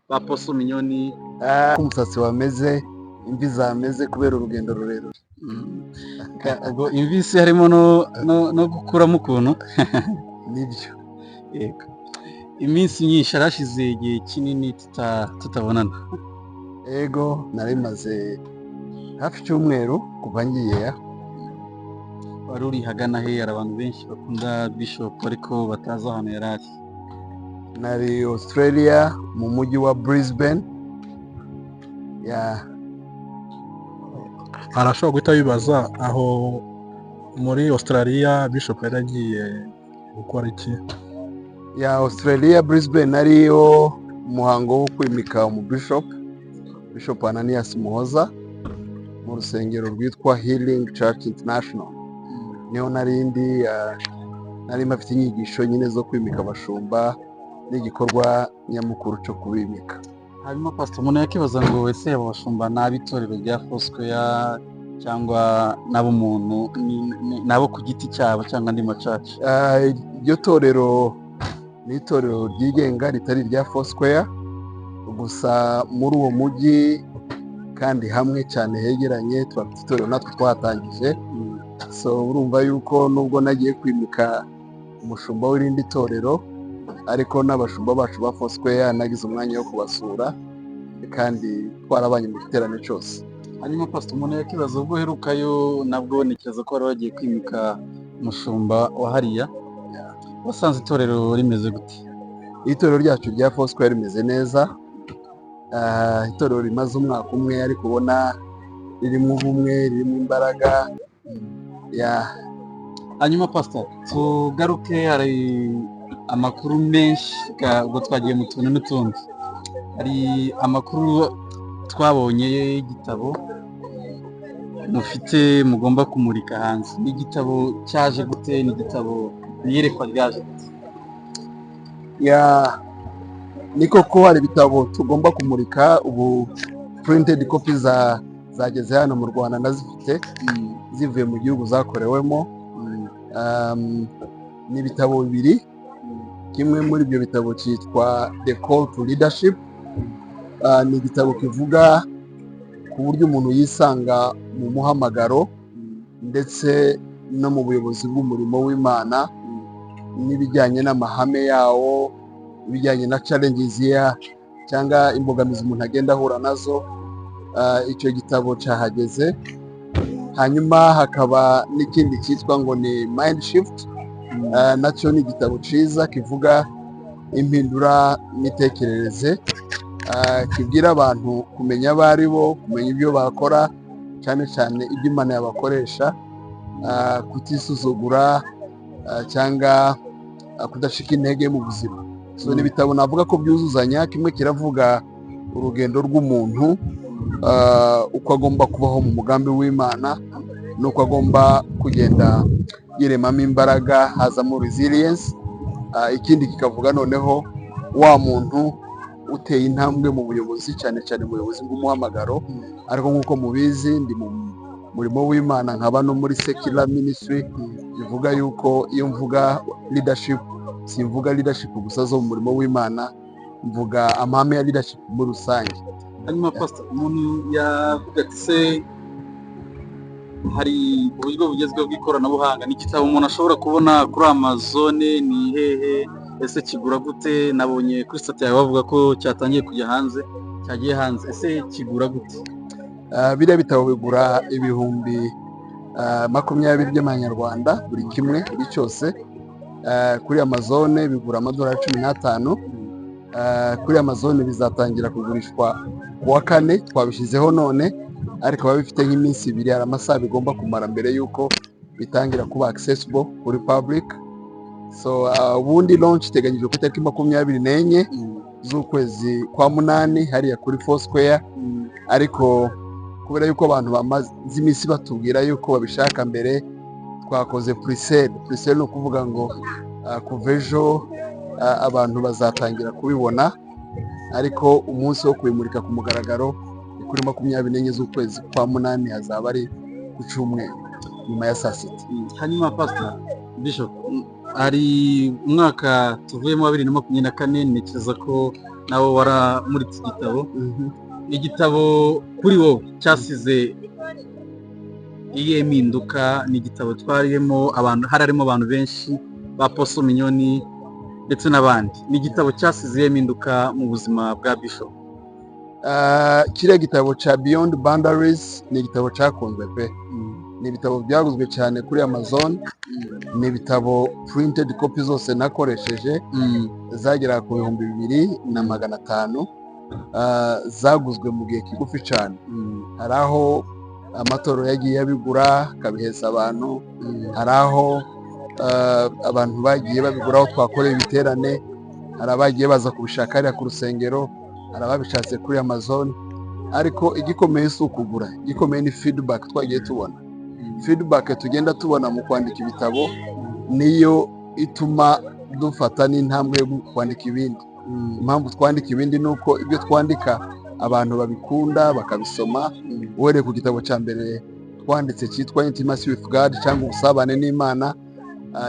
Ba Apostle Mignonne. Umusatsi wameze, imvi zameze kubera urugendo rurerure. Ubwo imvi si harimo no gukuramo ukuntu? Nibyo. Yego, iminsi myinshi yarashize, igihe kinini tutabonana. Ego, nari maze hafi icyumweru kuva ngiye. Wari uri hagana he? Hari abantu benshi bakunda Bishop ariko batazi ahantu yari ari. Nari Australia, mu mujyi wa Brisbane ya. Arashobora guhita bibaza aho muri Australia Bishop yari agiye gukora iki? Ya, Australia, Brisbane, ariyo umuhango wo kwimika umu bishop, Bishop Ananias Muhoza, mu rusengero rwitwa Healing Church International. Niho narindi, nari mfite inyigisho nyine zo kwimika abashumba n'igikorwa nyamukuru cyo kubimika. Hanyuma Pastor, umuntu yakibaza ngo ese abo bashumba ni ab'itorero rya Foursquare cyangwa n'ab'umuntu, n'abo ku giti cyabo cyangwa andi ma church? Iryo torero ni itorero ryigenga ritari irya Foursquare gusa. Muri uwo mujyi kandi hamwe cyane hegeranye tuhafite itorero natwe twatangije. So urumva yuko nubwo nagiye kwimika umushumba w'irindi torero, ariko n'abashumba bacu ba Foursquare nagize umwanya wo kubasura kandi twarabanye mu giterane cyose. Hanyuma Pastor, umuntu yakibaza, ubwo uherukayo nabwo ntekereza ko wari wagiye kwimika umushumba wa hariya, wasanze itorero rimeze gute? Itorero ryacu rya Foursquare rimeze neza. Itorero rimaze umwaka umwe, ariko ubona ririmo ubumwe, ririmo imbaraga ya. Hanyuma Pastor, tugaruke, hari amakuru menshi, ubwo twagiye mu tuntu n'utundi, hari amakuru twabonye y'igitabo mufite mugomba kumurika hanze. Ni igitabo cyaje gute? Ni igitabo, ni iyerekwa ryaje gute? Ya, ni koko hari ibitabo tugomba kumurika. Ubu printed copy zageze hano mu Rwanda, ndazifite zivuye mu gihugu zakorewemo. Ni ibitabo bibiri. Kimwe muri ibyo bitabo cyitwa The Call to Leadership. Ni igitabo kivuga ku buryo umuntu yisanga mu muhamagaro ndetse no mu buyobozi bw'umurimo w'Imana, n'ibijyanye n'amahame yawo, ibijyanye na challenges ya cyangwa imbogamizi umuntu agenda ahura nazo. Icyo gitabo cyahageze. Hanyuma hakaba n'ikindi cyitwa ngo ni Mind Shift. Nacyo ni igitabo cyiza kivuga impindura mitekerereze, kibwira abantu kumenya abo ari bo, kumenya ibyo bakora, cyane cyane ibyo Imana yabakoresha, kutisuzugura, cyangwa kudacika intege mu buzima. So ni ibitabo navuga ko byuzuzanya. Kimwe kiravuga urugendo rw'umuntu, uko agomba kubaho mu mugambi w'Imana n'uko agomba kugenda yiremamo imbaraga, hazamo resilience. Ikindi kikavuga noneho wa muntu uteye intambwe mu buyobozi, cyane cyane mu buyobozi bw'umuhamagaro. Ariko nk'uko mubizi, ndi mu murimo w'Imana nkaba no muri secular ministry, bivuga yuko iyo mvuga leadership simvuga leadership gusa zo mu murimo w'Imana, mvuga amahame ya leadership muri rusange. Hanyuma Pastor, umuntu yavuga ati se hari uburyo bugezweho bw'ikoranabuhanga, ni igitabo umuntu ashobora kubona kuri Amazon, ni hehe? Ese kigura gute? Nabonye kuri status yawe bavuga ko cyatangiye kujya hanze, cyagiye hanze. Ese kigura gute? Biriya bitabo bigura 20,000 by'amanyarwanda buri kimwe, buri cyose. Kuri Amazon bigura amadolari 15. Kuri Amazon bizatangira kugurishwa ku wa kane. Twabishyizeho none, ariko biba bifite nk'iminsi 2, hari amasaha bigomba kumara mbere y'uko bitangira kuba accessible kuri public. So ubundi launch iteganyijwe ku itariki 24 z'ukwezi kwa munani hariya kuri Foursquare, ariko kubera yuko abantu bamaze iminsi batubwira yuko babishaka mbere, twakoze pre-sale. Pre-sale ni ukuvuga ngo kuva ejo abantu bazatangira kubibona, ariko umunsi wo kubimurika ku mugaragaro ni kuri 24 z'ukwezi kwa munani, hazaba ari ku cyumweru nyuma ya saa sita. Hanyuma Pastor Bishop, hari umwaka tuvuyemo wa 2024, ntekereza ko Nawe waramuritse igitabo. Igitabo kuri wowe cyasize iyihe mpinduka? Ni igitabo twariyemo abantu, hari harimo abantu benshi ba Apostle Mignonne ndetse n'abandi. Ni igitabo cyasize iyihe mpinduka mu buzima bwa Bishop? Kiriya gitabo cya Beyond Boundaries ni igitabo cyakunzwe pe. Ni ibitabo byaguzwe cyane kuri Amazon. Ni ibitabo printed copy zose nakoresheje zagera ku 2500, zaguzwe mu gihe kigufi cyane. Hari aho amatorero yagiye abigura akabiheza abantu, hari aho abantu bagiye babigura aho twakoreye ibiterane, hari abagiye baza kubishaka hariya ku rusengero, hari ababishatse kuri Amazon. Ariko igikomeye si ukugura, igikomeye ni feedback twagiye tubona. Feedback tugenda tubona mu kwandika ibitabo niyo ituma dufata n'intambwe yo kwandika ibindi. Impamvu twandika ibindi ni uko ibyo twandika abantu babikunda, bakabisoma. Uhereye ku gitabo cya mbere twanditse cyitwa Intimacy with God cyangwa Ubusabane n'Imana,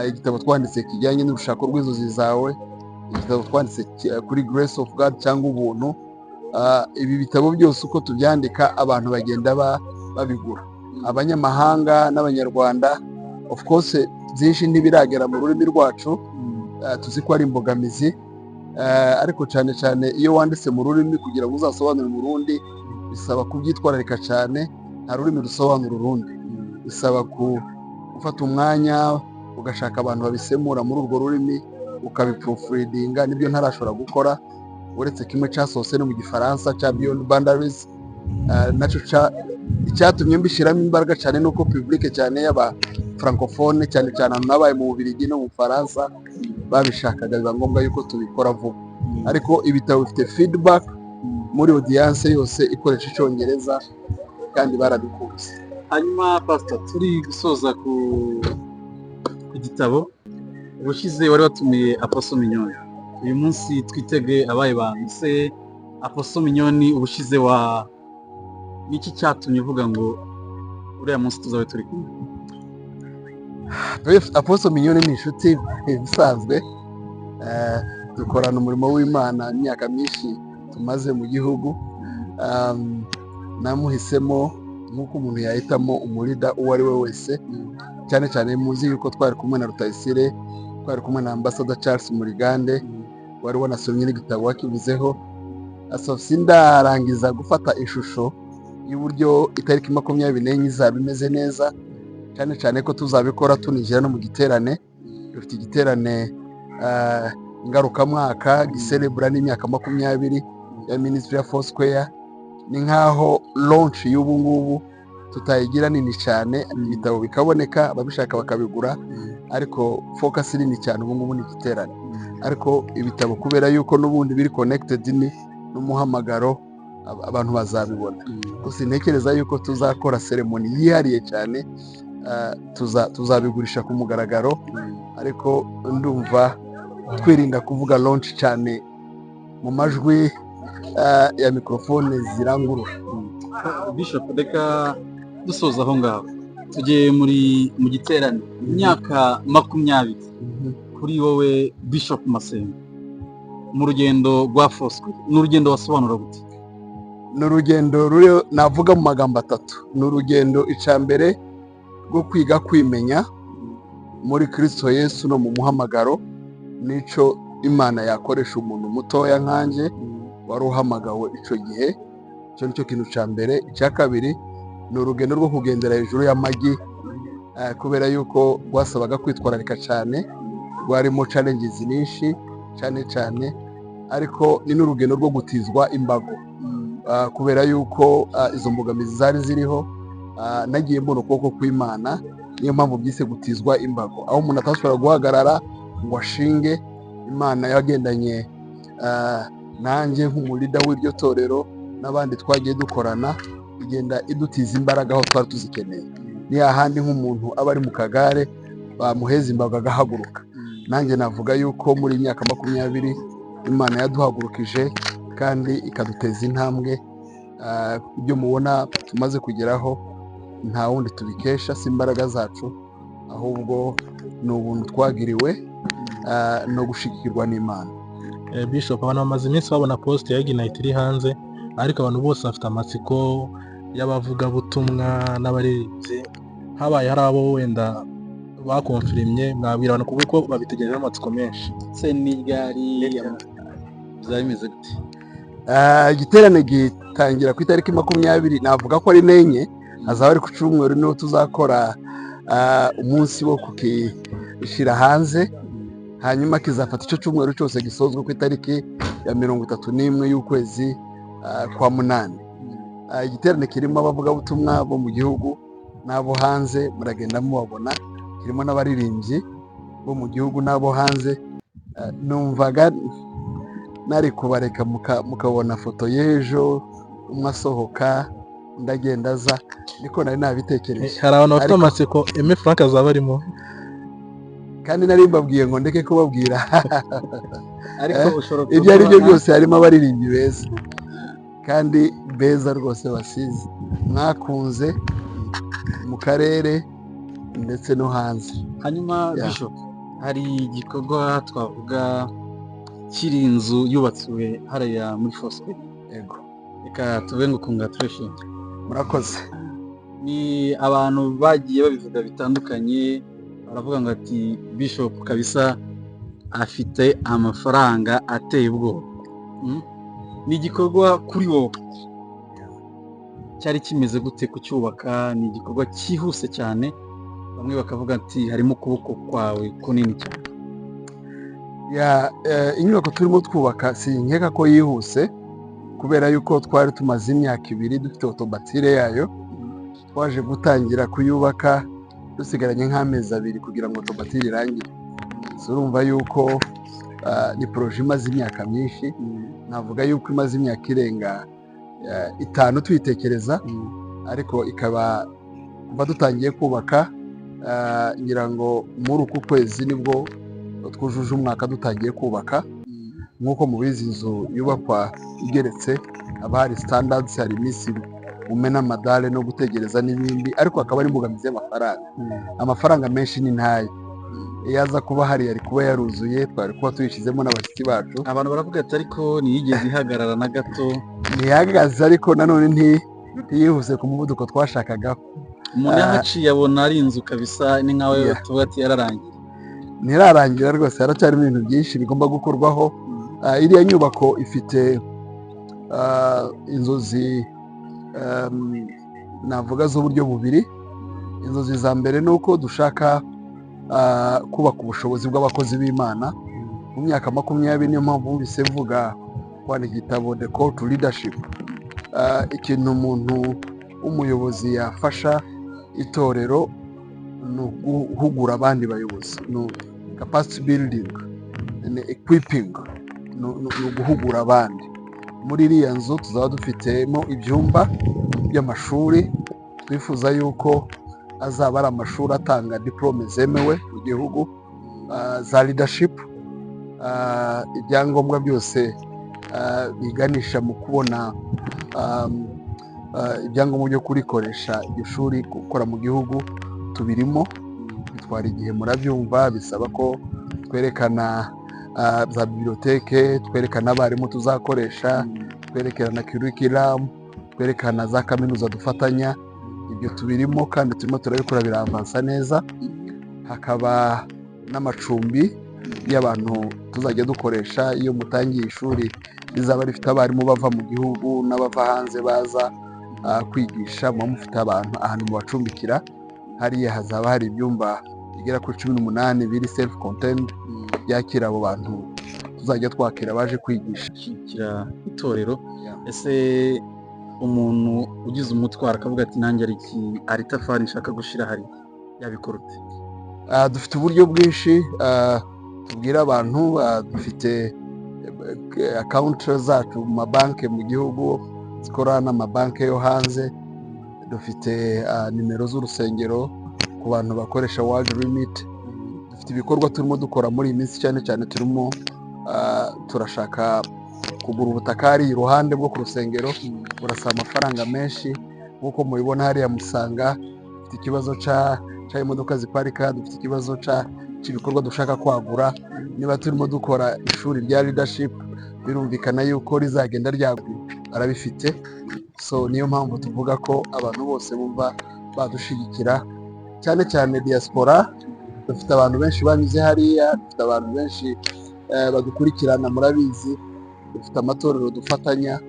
igitabo twanditse kijyanye n'urushako rw'inzozi zawe, igitabo twanditse kuri Grace of God cyangwa ubuntu. Ibi bitabo byose uko tubyandika abantu bagenda babigura, abanyamahanga n'Abanyarwanda. Of course byinshi ntibiragera mu rurimi rwacu, tuzi ko ari imbogamizi, ariko cyane cyane iyo wanditse mu rurimi kugira ngo uzasobanure mu rundi bisaba kubyitwararika cyane. Nta rurimi rusobanura urundi, bisaba gufata umwanya ugashaka abantu babisemura muri urwo rurimi, ukabiproofreadinga. Nibyo ntarashobora gukora, uretse kimwe cyasohotse no mu Gifaransa cya Beyond Boundaries. Nacyo icyatumye mbishyiramo imbaraga cyane nuko public cyane y'aba francophone, cyane cyane ahantu nabaye mu Bubiligi no mu Bufaransa, babishakaga, biba ngombwa yuko tubikora vuba. Ariko ibitabo bifite feedback muri audience yose ikoresha Icyongereza kandi barabikunze. Hanyuma Pastor, turi gusoza ku gitabo. Ubushize wari watumiye Apostle Mignonne, uyu munsi twitege abaye bantu se? Apostle Mignonne, ubushize wa niki cyatumye uvuga ngo uriya munsi tuzabe turi kumwe? Apostle Mignonne ni inshuti ibisanzwe. Dukorana umurimo w'Imana imyaka myinshi tumaze mu gihugu. Namuhisemo nk'uko umuntu yahitamo umuleader uwo ari we wese, cyane cyane muzi yuko twari kumwe na Rutayisire, twari kumwe na Ambassador Charles Murigande wari wanasomye n'igitabo wakivuzeho. So sindarangiza gufata ishusho y'uburyo itariki 24 izaba imeze neza, cyane cyane ko tuzabikora tuninjira no mu giterane. Dufite igiterane ngarukamwaka giserebura n'imyaka 20 ya ministry ya Foursquare. Ni nkaho launch y'ubu ngubu tutayigira nini cyane, ibitabo bikaboneka, ababishaka bakabigura, ariko focus nini cyane ubu ngubu ni igiterane. Ariko ibitabo, kubera yuko n'ubundi biri connected ni n'umuhamagaro, abantu bazabibona. Gusa ntekereza yuko tuzakora ceremony yihariye cyane, tuzabigurisha ku mugaragaro, ariko ndumva twirinda kuvuga launch cyane mu majwi ya mikorofone zirangurura. Bishop, reka dusoza aho ngaho, tugiye muri mu giterane. Imyaka 20 kuri wowe Bishop Masengo mu rugendo rwa Foursquare, ni urugendo wasobanura gute? Ni urugendo ruri navuga mu magambo atatu. Ni urugendo, icya mbere, rwo kwiga kwimenya muri Kirisito Yesu no mu muhamagaro, n'icyo Imana yakoresha umuntu mutoya nkanjye wari uhamagawe icyo gihe. Icyo ni cyo kintu cya mbere. Icya kabiri ni urugendo rwo kugendera hejuru y'amagi, kubera yuko rwasabaga kwitwararika cyane, rwarimo challenges nyinshi cyane cyane. Ariko ni n'urugendo rwo gutizwa imbago, kubera yuko izo mbogamizi zari ziriho. Nagiye mbona ukuboko kw'Imana, niyo mpamvu byise gutizwa imbago, aho umuntu atashobora guhagarara ngo ashinge. Imana yagendanye nanjye nk'umuleader w'iryo torero n'abandi twagiye dukorana, igenda idutiza imbaraga aho twari tuzikeneye. Ni hahandi nk'umuntu aba ari mu kagare bamuheza imbago agahaguruka. Nanjye navuga yuko muri iyi myaka 20 Imana yaduhagurukije kandi ikaduteza intambwe. Ibyo mubona tumaze kugeraho nta wundi tubikesha, si imbaraga zacu, ahubwo ni ubuntu twagiriwe no gushigikirwa n'Imana. Bishop, abantu bamaze iminsi babona post ya Ignite iri hanze, ariko abantu bose bafite amatsiko y'abavugabutumwa n'abaririmbyi. Habaye hari abo wenda bakonfirimye, mwabwira abantu kuko babitegerejeho amatsiko menshi. Se ni ryari, byaba bimeze gute? Igiterane gitangira ku itariki 20, navuga ko ari 4, hazaba ari ku cyumweru, niho tuzakora umunsi wo kukishyira hanze, hanyuma kizafata icyo cyumweru cyose, gisozwa ku itariki ya 31 y'ukwezi kwa munani. Igiterane kirimo abavugabutumwa bo mu gihugu n'abo hanze, muragenda mubabona. Kirimo n'abaririmbyi bo mu gihugu n'abo hanze. Numvaga nari kubareka mukabona foto y'ejo, umwe asohoka undi agenda aza, niko nari nabitekereje. Hari abantu bafite Ariko- amatsiko, Aime Frank azaba arimo? Kandi nari mbabwiye ngo ndeke kubabwira. Ariko ushobora Ibyo ari byo kuba- byose, harimo abaririmbyi beza kandi beza rwose, basize mwakunze mu karere ndetse no hanze. Hanyuma Yeah. Bishop, hari igikorwa twavuga kiri inzu yubatswe hariya muri Fosque. Yego. Reka tuvuge ngo congratulation. Murakoze. Ni abantu bagiye babivuga bitandukanye, baravuga ngo ati Bishop kabisa afite amafaranga ateye ubwoba. Ni igikorwa kuri wowe cyari kimeze gute kucyubaka? Ni igikorwa cyihuse cyane, bamwe bakavuga ati harimo ukuboko kwawe kunini cyane. Yeah, inyubako turimo twubaka sinkeka ko yihuse, kubera yuko twari tumaze imyaka 2 dufite autobâtir yayo. Twaje gutangira kuyubaka dusigaranye nk'amezi 2 kugira ngo autobâtir irangire. So urumva yuko ni projet imaze imyaka myinshi, navuga yuko imaze imyaka irenga 5 tuyitekereza, ariko ikaba kuva dutangiye kubaka, ngira ngo muri uku kwezi nibwo twujuje umwaka dutangiye kubaka. Nk'uko mubizi, inzu yubakwa igeretse haba hari standards, hari iminsi umena amadale no gutegereza n'ibindi, ariko hakaba ari imbogamizi y'amafaranga. Amafaranga menshi ni ntayo, iyo aza kuba hari yari kuba yaruzuye, twari kuba tuyishyizemo n'abashyitsi bacu. Abantu baravuga ati ariko ntiyigeze ihagarara na gato. Ntihagaze, ariko nanone ntiyihuse ku muvuduko twashakagaho. Umuntu yahaciye abona ari inzu kabisa, ni nkawe tuvuga ati yararangiye. Ntirarangira rwose, haracyarimo ibintu byinshi bigomba gukorwaho. Iriya nyubako ifite inzozi navuga z'uburyo bubiri. Inzozi za mbere ni uko dushaka kubaka ubushobozi bw'abakozi b'Imana mu myaka 20. Niyo mpamvu wumvise mvuga kwandika igitabo The Call to Leadership. Ikintu umuntu w'umuyobozi yafasha itorero ni uguhugura abandi bayobozi, ni capacity building, ni equipping, ni uguhugura abandi. Muri iriya nzu tuzaba dufitemo ibyumba by'amashuri, twifuza yuko azaba ari amashuri atanga diplôme zemewe mu gihugu za leadership, ibyangombwa byose biganisha mu kubona ibyangombwa byo kurikoresha iryo shuri gukora mu gihugu tubirimo. Bitwara igihe, murabyumva, bisaba ko twerekana za bibliothèque, twerekana abarimu tuzakoresha, twerekana curriculum, twerekana za kaminuza dufatanya. Ibyo tubirimo kandi turimo turabikora, biravansa neza. Hakaba n'amacumbi y'abantu tuzajya dukoresha iyo mutangiye ishuri, rizaba rifite abarimu bava mu gihugu n'abava hanze baza kwigisha. Muba mufite abantu ahantu mubacumbikira. Hariya hazaba hari ibyumba bigera kuri 18 biri self contained, byakira abo bantu tuzajya twakira baje kwigisha. Gushyigikira itorero. Ese umuntu ugize umutwaro akavuga ati nanjye ari iki, hari itafari nshaka gushyira hari, yabikora ute? Dufite uburyo bwinshi tubwira abantu. Dufite account zacu mu mabanki mu gihugu zikora n'amabanki yo hanze. Dufite nimero z'urusengero ku bantu bakoresha World Remit. Dufite ibikorwa turimo dukora muri iyi minsi, cyane cyane turimo turashaka kugura ubutaka hari iruhande rwo ku rusengero, burasaba amafaranga menshi. Nk'uko mubibona hariya, musanga dufite ikibazo c'imodoka ziparika, dufite ikibazo cy'ibikorwa dushaka kwagura. Niba turimo dukora ishuri rya leadership, birumvikana yuko rizagenda ryagura, barabifite. So niyo mpamvu tuvuga ko abantu bose bumva badushigikira, cyane cyane diaspora. Dufite abantu benshi banyuze hariya, dufite abantu benshi badukurikirana, murabizi. Dufite amatorero dufatanya,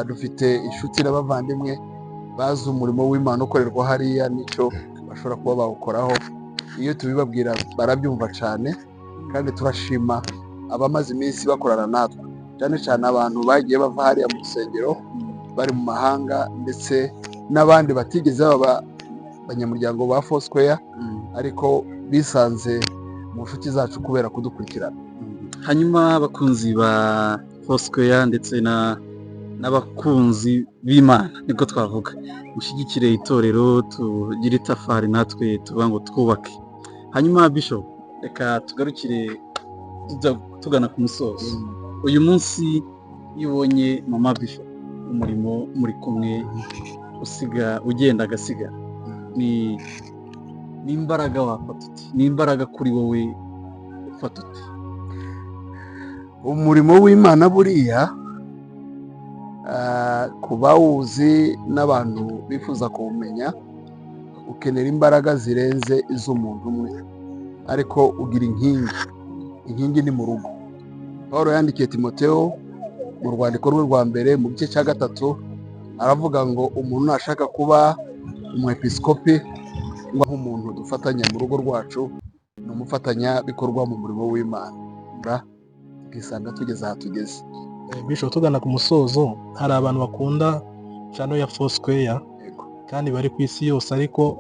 dufite inshuti n'abavandimwe bazi umurimo w'Imana ukorerwa hariya n'icyo bashobora kuba bawukoraho. Iyo tubibabwira barabyumva cyane, kandi turashima abamaze iminsi bakorana natwe, cyane cyane abantu bagiye bava hariya mu rusengero bari mu mahanga, ndetse n'abandi batigeze baba abanyamuryango ba Foursquare ariko bisanze mu nshuti zacu kubera kudukurikirana. Hanyuma abakunzi ba Foursquare ndetse n'abakunzi b'Imana, nibwo twavuga, mushyigikire itorero, tugire itafari natwe tuvuga ngo twubake. Hanyuma Bishop, reka tugarukire tugana ku musozo. Uyu munsi iyo ubonye mama Bishop, umurimo muri kumwe, usiga ugenda agasigara, ni imbaraga wafata uti, ni imbaraga kuri wowe ufata uti? Umurimo w'Imana buriya, ku bawuzi n'abantu bifuza kuwumenya, ukenera imbaraga zirenze iz'umuntu umwe, ariko ugira inkingi. Inkingi ni mu rugo. Paul yandikiye Timoteo mu rwandiko rwe rwa mbere mu gice cya 3, aravuga ngo umuntu nashaka kuba umwepiskopi, nk'umuntu dufatanya mu rugo rwacu, ni umufatanyabikorwa mu murimo w'Imana, tukisanga tugeze aha tugeze. Bishop, tugana ku musozo, hari abantu bakunda channel ya Foursquare kandi bari ku isi yose, ariko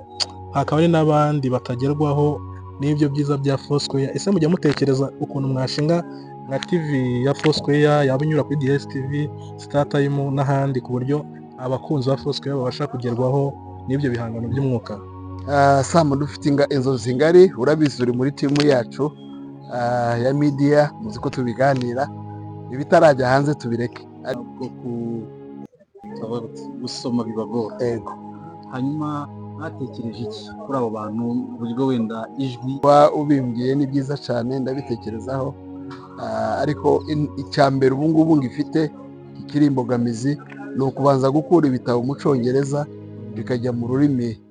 hakaba hari n'abandi batagerwaho n'ibyo byiza bya Foursquare. Ese mujya mutekereza ukuntu mwashinga nka TV ya Foursquare yaba inyura kuri DSTV, StarTime n'ahandi, ku buryo abakunzi ba Foursquare babasha kugerwaho n'ibyo bihangano by'umwuka? Sam, dufite inzozi ngari, urabizi, uri muri team yacu ya media, muzi ko tubiganira. Ibitarajya hanze tubireke. Bwo gusoma bibagora. Ego. Hanyuma mwatekereje iki kuri abo bantu, uburyo wenda ijwi? Kuba ubimbwiye ni byiza cyane, ndabitekerezaho. Ariko icya mbere ubu ngubu ngifite kikiri imbogamizi ni ukubanza gukura ibitabo mu Cyongereza bikajya mu rurimi.